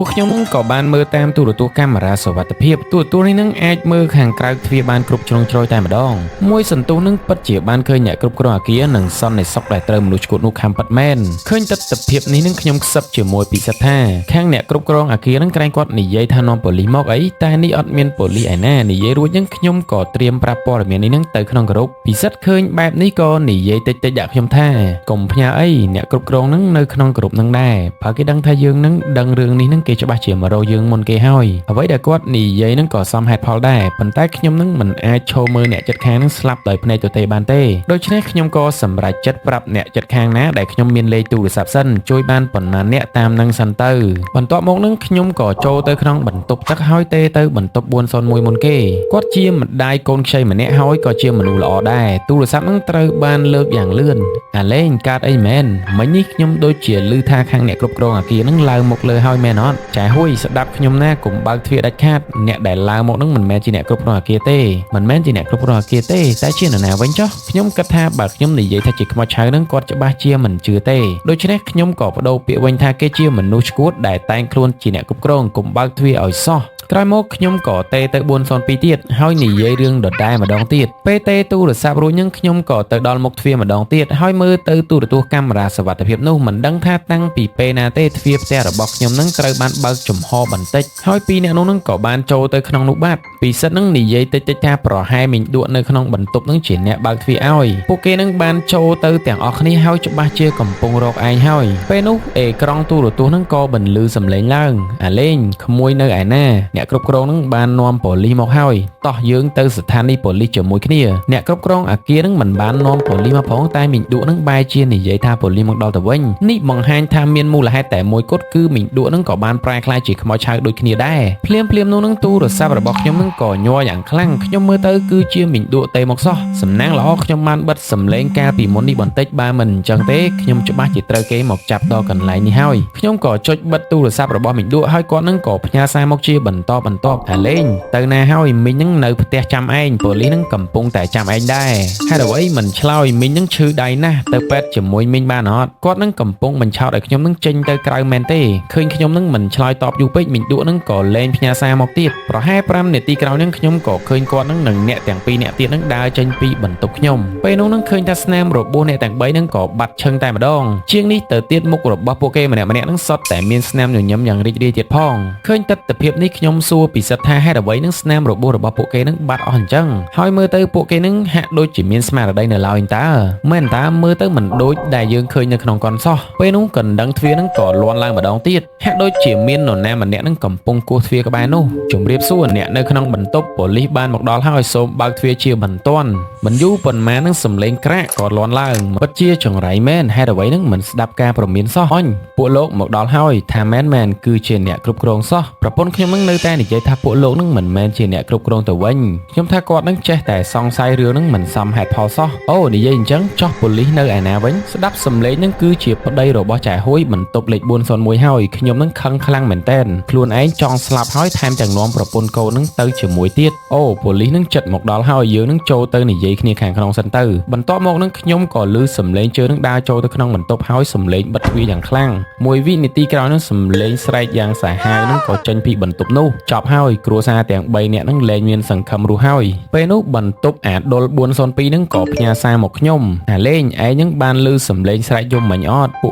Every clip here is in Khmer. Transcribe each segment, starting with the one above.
ពួកខ្ញុំក៏បានមើលតាមទូរទស្សន៍កាមេរ៉ាសុវត្ថិភាពទូរទស្សន៍នេះនឹងអាចមើលខាងក្រៅទ្វារបានគ្រប់ជ្រុងជ្រោយតែម្ដងមួយសន្ទុះនឹងពិតជាបានឃើញអ្នកគ្រប់គ្រងអគារនិងសន្តិសុខដែលត្រូវមនុស្សឈួតនោះខំពិតមែនឃើញទស្សនភាពនេះនឹងខ្ញុំខ្សឹបជាមួយពិសិដ្ឋថាខាងអ្នកគ្រប់គ្រងអគារនឹងក្រែងគាត់និយាយថានាំប៉ូលីសមកអីតែនេះអត់មានប៉ូលីសឯណានិយាយរួចនឹងខ្ញុំក៏ត្រៀមប្រាប់ព័ត៌មាននេះនឹងទៅក្នុងក្រុមពិសិដ្ឋឃើញបែបនេះក៏និយាយតិចតិចដាក់ខ្ញុំថាកុំផ្ញើអីអ្នកគ្រប់គ្រងនឹងនៅក្នុងក្រុមនឹងដែរបើគេដឹងថាយើងនឹងដឹងរឿងនេះនឹងគេច្បាស់ជាមករកយើងមុនគេហើយអ្វីដែលគាត់និយាយនឹងក៏សមហេតុផលដែរប៉ុន្តែខ្ញុំនឹងមិនអាចឈរមើលអ្នកចិត្តខាងនឹងស្លាប់ដោយភ្នែកទទេបានទេដូច្នេះខ្ញុំក៏សម្រេចចិត្តប្រាប់អ្នកចិត្តខាងណាដែលខ្ញុំមានលេខទូរស័ព្ទសិនជួយបានប៉ុន្មានអ្នកតាមនឹងសិនទៅបន្ទាប់មកនឹងខ្ញុំក៏ចូលទៅក្នុងបន្ទប់ទឹកហើយទេទៅបន្ទប់401មុនគេគាត់ជាម្ដាយកូនខ្ចីម្នាក់ហើយក៏ជាមនុស្សល្អដែរទូរស័ព្ទនឹងត្រូវបានលើកយ៉ាងលឿនអាឡេងកើតអីមែនមិញនេះខ្ញុំដូចជាឮថាខាងអ្នកគ្រប់គ្រងអាគារនឹងឡើងមកលើហើយមែនអត់ចែហួយស្ដាប់ខ្ញុំណាកុំបើកទ្វារដាច់ខាតអ្នកដែលឡើងមកនឹងមិនមែនជាអ្នកគ្រប់គ្រងអាគារទេមិនមែនជាអ្នកគ្រប់គ្រងអាគារទេតែជានរណាវិញចុះខ្ញុំគិតថាបើខ្ញុំនិយាយថាជាខ្មោចឆៅនឹងគាត់ច្បាស់ជាមិនជឿទេដូច្នេះខ្ញុំក៏បដូរពាក្យវិញថាគេជាមនុស្សឈួតដែលតែងខ្លួនជាអ្នកគ្រប់គ្រងកុំបើកទ្វារឲ្យសោះក្រោយមកខ្ញុំក៏ទេទៅ402ទៀតហើយនិយាយរឿងដដែលម្ដងទៀតពេលទេទូរស័ព្ទរួចនឹងខ្ញុំក៏ទៅដល់មុខទ្វារម្ដងទៀតហើយមើលទៅទូរទស្សន៍កាមេរ៉ាសុវត្ថិភាពនោះមិនដឹងថាតាំងពីពេលណាទេទ្វារផ្ទះរបស់ខ្ញុំនឹងត្រូវបានបើកចំហបន្តិចហើយពីរអ្នកនោះនឹងក៏បានចូលទៅក្នុងនោះបាត់ពិសិដ្ឋនឹងនិយាយតិចៗថាប្រហែលមីងដួកនៅក្នុងបន្ទប់នឹងជាអ្នកបើកទ្វារឲ្យពួកគេនឹងបានចូលទៅទាំងអស់គ្នាហើយច្បាស់ជាកំពុងរកឯងហើយពេលនោះអេក្រង់ទូរទស្សន៍នឹងក៏បន្លឺសំឡេងឡើងអាលេងក្មួយនៅឯណាអ្នកគ្រប់គ្រងនឹងបាននាំប៉ូលីសមកហើយតោះយើងទៅស្ថានីយ៍ប៉ូលីសជាមួយគ្នាអ្នកគ្រប់គ្រងអាគារនឹងមិនបាននាំប៉ូលីសមកផងតែមីងដួកនឹងបែរជានិយាយថាប៉ូលីសមកដល់ទៅវិញនេះបង្ហាញថាមានមូលហេតុតែមួយគត់គឺមីងដួកនឹងក៏បានប្រែក្លាយជាខ្មោចឆៅដូចគ្នាដែរភ្លាមភ្លាមនោះនឹងទូរស័ព្ទរបស់ខ្ញុំនឹងក៏ញ័រយ៉ាងខ្លាំងខ្ញុំមើលទៅគឺជាមីងដួកទេមកសោះសំណាងល្អខ្ញុំបានបិទសំឡេងកាលពីមុននេះបន្តិចបើមិនអញ្ចឹងទេខ្ញុំច្បាស់ជាត្រូវគេមកចាប់ដល់កន្លែងនេះហើយខ្ញុំក៏ចុចបិទទូរស័ព្ទរបស់មីងដួកហើយគាត់នឹងក៏ផ្ញើសារមកជាបន្តបន្ទាប់ថាលេងទៅណាហើយមីងនឹងនៅផ្ទះចាំឯងប៉ូលីសនឹងកំពុងតែចាំឯងដែរហេតុអ្វីមិនឆ្លើយមីងនឹងឈឺដៃណាស់ទៅពេទ្យជាមួយមីងបានអត់គាត់នឹងកំពុងបញ្ឆោតឲ្យខ្ញុំនឹងចេញទៅក្រៅមែនទេឃើញខ្ញុំនឹងមិនឆ្លើយតបយូរពេកមីងដួកនឹងក៏លែងផ្ញើសារមកទៀតប្រហែល5នាទីក្រោយនឹងខ្ញុំក៏ឃើញគាត់នឹងនិងអ្នកទាំងពីរអ្នកទៀតនឹងដើរចេញពីបន្ទប់ខ្ញុំពេលនោះនឹងឃើញថាស្នាមរបួសអ្នកទាំង3នឹងក៏បាត់ឈឹងតែម្ដងជាងនេះទៅទៀតមុខរបស់ពួកគេម្នាក់ៗនឹងសុទ្ធតែមានស្នាមញញឹមយ៉ាងរីករាយទៀតផងឃើញទិដ្ឋភាពនេះខ្ញុំសួរពិសិដ្ឋថាហេតុអ្វីនឹងស្នាមរបួសរបស់ពួកគេនឹងបាត់អស់អញ្ចឹងហើយមើលទៅពួកគេនឹងហាក់ដូចជាមានស្មារតីនៅឡើយតើមែនតើមើលទៅមិនដូចដែលយើងឃើញនៅក្នុងកុនសោះពេលនោះកណ្ដឹងទ្វារនឹងក៏លាន់ឡើងម្ដងទៀតហាក់ដូចជាមាននរណាម្នាក់នឹងកំពុងគោះទ្វារក្បែរនោះជំរាបសួរអ្នកនៅក្នុងបន្ទប់ប៉ូលីសបានមកដល់ហើយសូមបើកទ្វារជាបន្ទាន់មិនយូរប៉ុន្មាននឹងសំឡេងក្រាកក៏លាន់ឡើងពិតជាចង្រៃមែនហេតុអ្វីនឹងមិនស្ដាប់ការព្រមានសោះអញពួកលោកមកដល់ហើយថាមែនមែនគឺជាអ្នកគ្រប់គ្រងសោះប្រពន្ធខ្ញុំនឹងនៅតែនិយាយថាពួកលោកនឹងមិនមែនជាអ្នកគ្រប់គ្រងទៅវិញខ្ញុំថាគាត់នឹងចេះតែសង្ស័យរឿងនឹងមិនសមហេតុផលសោះអូនិយាយអញ្ចឹងចោះប៉ូលីសនៅឯណាវិញស្ដាប់សំឡេងនឹងគឺជាប្តីរបស់ចែហ៊ួយបន្ទប់លេខ401ហើយខ្ញុំនឹងខឹងខ្លាំងមែនតែនខ្លួនឯងចង់ស្លាប់ហើយថែមទាំងនាំប្រពន្ធកូននឹងទៅជាមួយទៀតអូប៉ូលីសនឹងចិត្តមកដល់ហើយយើងនឹងចូលទៅនិយាយគ្នាខាងក្នុងសិនទៅបន្ទាប់មកនឹងខ្ញុំក៏ឮសំឡេងជើងនឹងដើរចូលទៅក្នុងបន្ទប់ហើយសំឡេងបិទទ្វារយ៉ាងខ្លាំងមួយវិនាទីក្រោយនឹងសំឡេងស្រែកយ៉ាងសាហាវនឹងក៏ចេញពីបន្ទប់នោះចប់ហើយគ្រួសារទាំង3នាក់នឹងលែងមានសង្ឃឹមរស់ហើយពេលនោះបន្ទប់អាដុល402នឹងក៏ផ្ញើសារមកខ្ញុំអាលេងឯងនឹងបានឮសំឡេងស្រែកយំមិញអត់ពួក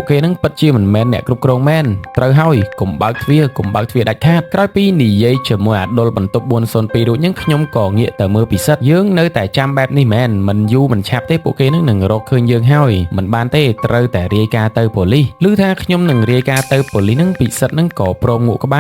គេនឹងពិតជាមិនមែនអ្នកគ្រប់គ្រងមែនត្រូវហើយកុំបើកទ្វារកុំបើកទ្វារដាច់ខាតក្រោយពីនិយាយជាមួយអាដុលបន្ទប់402រួចនឹងខ្ញុំក៏ងាកទៅមើលពិសិដ្ឋយើងនៅតែចាំបែបនេះមែនមិនយូរមិនឆាប់ទេពួកគេនឹងនឹងរកឃើញយើងហើយមិនបានទេត្រូវតែរាយការណ៍ទៅប៉ូលីសឮថាខ្ញុំនឹងរាយការណ៍ទៅប៉ូលីសនឹងពិសិដ្ឋនឹងក៏ព្រមងក់ក្បា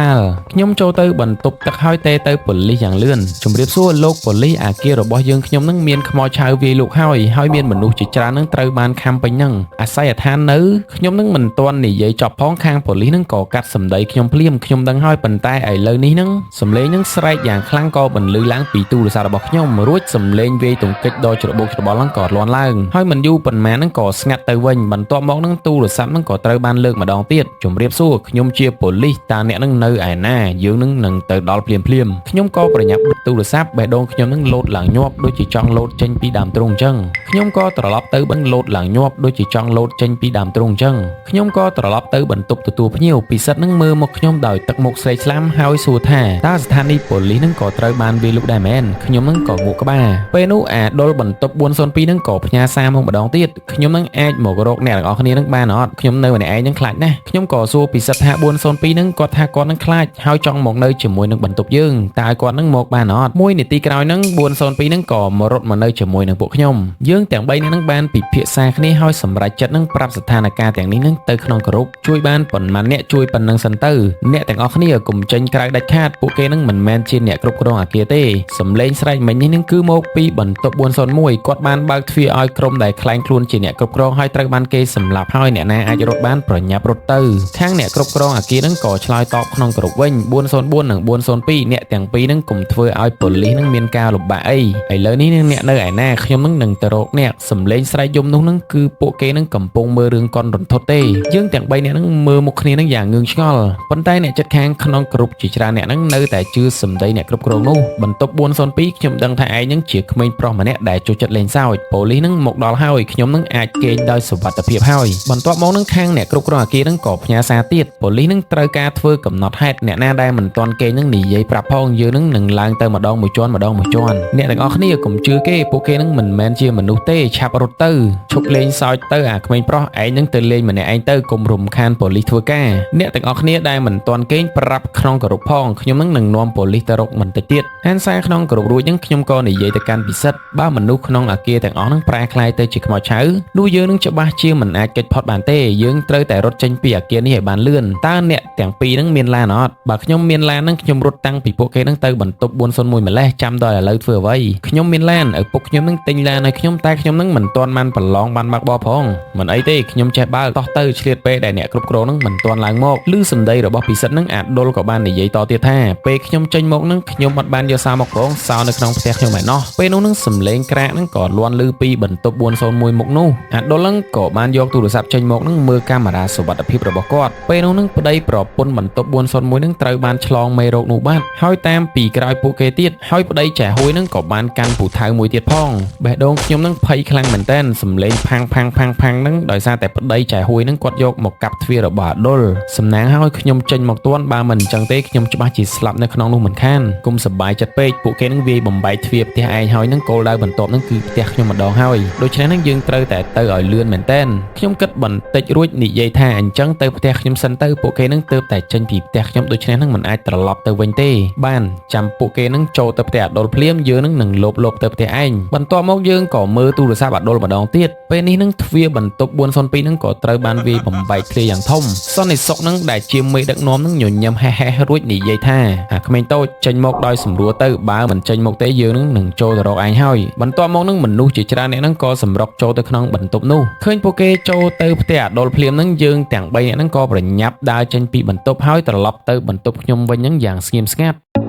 លខ្ញុំចូលទៅបន្ទប់ទឹកហើយទេទៅប៉ូលីសយ៉ាងលឿនជំរាបសួរលោកប៉ូលីសអាគាររបស់យើងខ្ញុំនឹងមានខ្មោចឆៅវាយលោកហើយហើយមានមនុស្សជាច្រើននឹងត្រូវបានខំពេញនឹងអាស័យដ្ឋាននៅខ្ញុំនឹងមិនទាន់និយាយចប់ផងខាងប៉ូលីសនឹងក៏កាត់សម្ដីខ្ញុំភ្លាមខ្ញុំដឹងហើយប៉ុន្តែឥឡូវនេះនឹងសំឡេងនឹងស្រែកយ៉ាងខ្លាំងក៏បន្លឺឡើងពីទូរស័ព្ទរបស់ខ្ញុំរួចសំឡេងវាយទង្គិចដ៏ច្របូកច្របល់នឹងក៏លាន់ឡើងហើយមិនយូរប៉ុន្មាននឹងក៏ស្ងាត់ទៅវិញបន្ទាប់មកនឹងទូរស័ព្ទនឹងក៏ត្រូវបានលើកម្ដងទៀតជំរាបសួរខ្ញុំជាប៉ូលីសតើអ្នកនឹងនៅឯណា យើងនឹងនឹងទៅដល់ភ្លាមភ្លាមខ្ញុំក៏ប្រញាប់បិទទូរស័ព្ទបេះដូងខ្ញុំនឹងលោតឡើងញាប់ដូចជាចង់លោតចេញពីដើមទ្រូងអញ្ចឹងខ្ញុំក៏ត្រឡប់ទៅបឹងលោតឡើងញាប់ដូចជាចង់លោតចេញពីដើមទ្រូងអញ្ចឹងខ្ញុំក៏ត្រឡប់ទៅបន្ទប់ទទួលភ្ញៀវពិសិដ្ឋនឹងមើលមកខ្ញុំដោយទឹកមុខស្លេកស្លាំងហើយសួរថាតើស្ថានីយ៍ប៉ូលីសនឹងក៏ត្រូវបានវាយលុកដែរមែនខ្ញុំនឹងក៏ងក់ក្បាលពេលនោះអាដុលបន្ទប់402នឹងក៏ផ្ញើសារមកម្ដងទៀតខ្ញុំនឹងអាចមករកអ្នកទាំងអស់គ្នានឹងបានអត់ខ្ញុំនៅម្នាក់ឯងនឹងខ្លាចណាស់ខ្ញុំក៏សួរពិសិដ្ឋថា402នឹងគាត់ថាគាត់នឹងខ្លាចហើយចង់មកនៅជាមួយនឹងបន្ទប់យើងតើគាត់នឹងមកបានអត់មួយនាទីក្រោយនឹង402នឹងក៏មករត់មកនៅជាមួយនឹងពួកខ្ញុំយើងទាំង3នាក់នឹងបានពិភាក្សាគ្នាហើយសម្រេចចិត្តនឹងប្រាប់ស្ថានភាពទាំងនេះនឹងទៅក្នុងក្រុមជួយបានប៉ុន្មានអ្នកជួយប៉ុណ្ណឹងសិនទៅអ្នកទាំងអស់គ្នាកុំចេញក្រៅដាច់ខាតពួកគេនឹងមិនមែនជាអ្នកគ្រប់គ្រងអាគារទេសំឡេងស្រែកមិញនេះនឹងគឺមកពីបន្ទប់401គាត់បានបើកទ្វារឲ្យក្រុមដែលក្លែងខ្លួនជាអ្នកគ្រប់គ្រងហើយត្រូវបានគេសម្លាប់ហើយអ្នកណាអាចរត់បានប្រញាប់រត់ទៅខាងអ្នកគ្រប់គ្រងអាគារនឹងក៏ឆ្លើយតបក្នុងក្រុមវិញ404និង402អ្នកទាំងពីរនឹងកុំធ្វើឲ្យប៉ូលីសនឹងមានការលំបាកអីឥឡូវនេះនឹងអ្នកនៅឯណាខ្ញុំនឹងនឹងទៅរកអ្នកសំឡេងស្រែកយំនោះនឹងគឺពួកគេនឹងកំពុងមើលរឿងកុនរន្ធត់ទេយើងទាំង3អ្នកនឹងមើលមុខគ្នានឹងយ៉ាងងឿងឆ្ងល់ប៉ុន្តែអ្នកចិត្តខាងក្នុងក្រុមជាច្រើនអ្នកនឹងនៅតែជឿសម្ដីអ្នកគ្រប់គ្រងនោះបន្ទប់402ខ្ញុំដឹងថាឯងនឹងជាក្មេងប្រុសម្នាក់ដែលចូលចិត្តលេងសើចប៉ូលីសនឹងមកដល់ហើយខ្ញុំនឹងអាចគេងដោយសុវត្ថិភាពហើយបន្ទាប់មកនឹងខាងអ្នកគ្រប់គ្រងអាគារនឹងក៏ផ្ញើសារទៀតប៉ូលីសនឹងត្រូវការធ្វើកំណត់ហេតុអ្នកណាដែលមិនទាន់គេងនឹងនិយាយប្រាប់ផងយើងនឹងនឹងឡើងទៅម្ដងមួយជាន់ម្ដងមួយជាន់អ្នកទាំងអស់គ្នាកុំជឿគេពួកគេនឹងមិនមែនជាមនុស្សទេឆាប់រត់ទៅឈប់លេងសើចទៅអាក្មេងប្រុសឯងនឹងទៅលេងម្នាក់ឯងទៅកុំរំខានប៉ូលីសធ្វើការអ្នកទាំងអស់គ្នាដែលមិនទាន់គេងប្រាប់ក្នុងក្រុមផងខ្ញុំនឹងនឹងនាំប៉ូលីសទៅរកបន្តិចទៀតអានសារក្នុងក្រុមរួចនឹងខ្ញុំក៏និយាយទៅកាន់ពិសិដ្ឋបើមនុស្សក្នុងអាគារទាំងអស់នឹងប្រែក្លាយទៅជាខ្មោចឆៅនោះយើងនឹងច្បាស់ជាមិនអាចគេចផុតបានទេយើងត្រូវតែរត់ចេញពីអាគារនេះឲ្យបានលឿនតើអ្នកទាំងពីរនឹងមានឡានអត់បើខ្ញុំមានឡាននឹងខ្ញុំរត់តាំងពីពួកគេនឹងទៅបន្ទប់401ម្លេះចាំដល់ឥឡូវធ្វើអ្វីខ្ញុំមានឡានឪពុកខ្ញុំនឹងទិញឡានឲ្យខ្ញុំតែខ្ញុំនឹងមិនទាន់បានប្រឡងបានបើកបរផងមិនអីទេខ្ញុំចេះបើកតោះទៅឆ្លៀតពេលដែលអ្នកគ្រប់គ្រងនឹងមិនទាន់ឡើងមកឮសម្ដីរបស់ពិសិដ្ឋនឹងអាដុលក៏បាននិយាយតទៀតថាពេលខ្ញុំចេញមកនឹងខ្ញុំអត់បានយកសោមកផងសោនៅក្នុងផ្ទះខ្ញុំឯណោះពេលនោះនឹងសំឡេងក្រាកនឹងក៏លាន់ឮពីបន្ទប់401មុខនោះអាដុលនឹងក៏បានយកទូរស័ព្ទចេញមកនឹងមើលកាមេរ៉ាសុវត្ថិភាពរបស់គាត់ពេលនោះនឹងប្តីប្រពន្ធបន្ទប់401នឹងត្រូវបានឆ្លងមេរោគនោះបាត់ហើយតាមពីក្រោយពួកគេទៀតហើយប្តីចាហួយនឹងក៏បានកាន់ពូថៅមួយទៀតផងបេះដូងខ្ញុំនឹងភ័យខ្លាំងមែនតើសំឡេងផាំងផាំងផាំងផាំងនឹងដោយសារតែប្តីចាហួយនឹងគាត់យកមកកាប់ទ្វាររបស់អាដុលសំណាងហើយខ្ញុំចេញមកទាន់បើមិនអញ្ចឹងទេខ្ញុំច្បាស់ជាស្លាប់នៅក្នុងនោះមិនខានគុំសប្បាយចិត្តពេកពួកគេនឹងវាយបំបែកទ្វារផ្ទះឯងហើយនឹងគោលដៅបន្ទាប់នឹងគឺផ្ទះខ្ញុំម្ដងហើយដូច្នេះនឹងយើងត្រូវតែទៅឲ្យលឿនមែនតើខ្ញុំគិតបន្តិចរួចនិយាយថាអញ្ចឹងទៅផ្ទះខ្ញុំសិនទៅពួកគេនឹងទើបតែចេញពីផ្ទះខ្ញុំដូច្នេះនឹងមិនអាចត្រឡប់ទៅវិញទេបានចាំពួកគេនឹងចូលទៅផ្ទះអាដុលភ្លាមយើងនឹងនឹងលោបលោបទៅផ្ទះឯងបន្ទាប់មកយើងក៏មើលទូរស័ព្ទអាដុលម្ដងទៀតពេលនេះនឹងទ្វារបន្ទប់402នឹងក៏ត្រូវបានវាយបំបែកធ្លាយយ៉ាងធំសន្តិសុខនឹងដែលជាមេដឹកនាំនឹងញញឹមហេះហេះរួចនិយាយថាអាក្មេងតូចចេញមកដោយសម្រួលទៅបើមិនចេញមកទេយើងនឹងចូលទៅរកឯងហើយបន្ទាប់មកនឹងមនុស្សជាច្រើនអ្នកនឹងក៏សម្រុកចូលទៅក្នុងបន្ទប់នោះឃើញពួកគេចូលទៅផ្ទះអាដុលភ្លាមនឹងយើងទាំង3អ្នកនឹងក៏ប្រញាប់ដើរចេញពីបន្ទប់ហើយត្រឡប់ទៅបន្ទប់ខ្ញុំវិញនឹងយ៉ាងស្ងៀមស្ងាត់។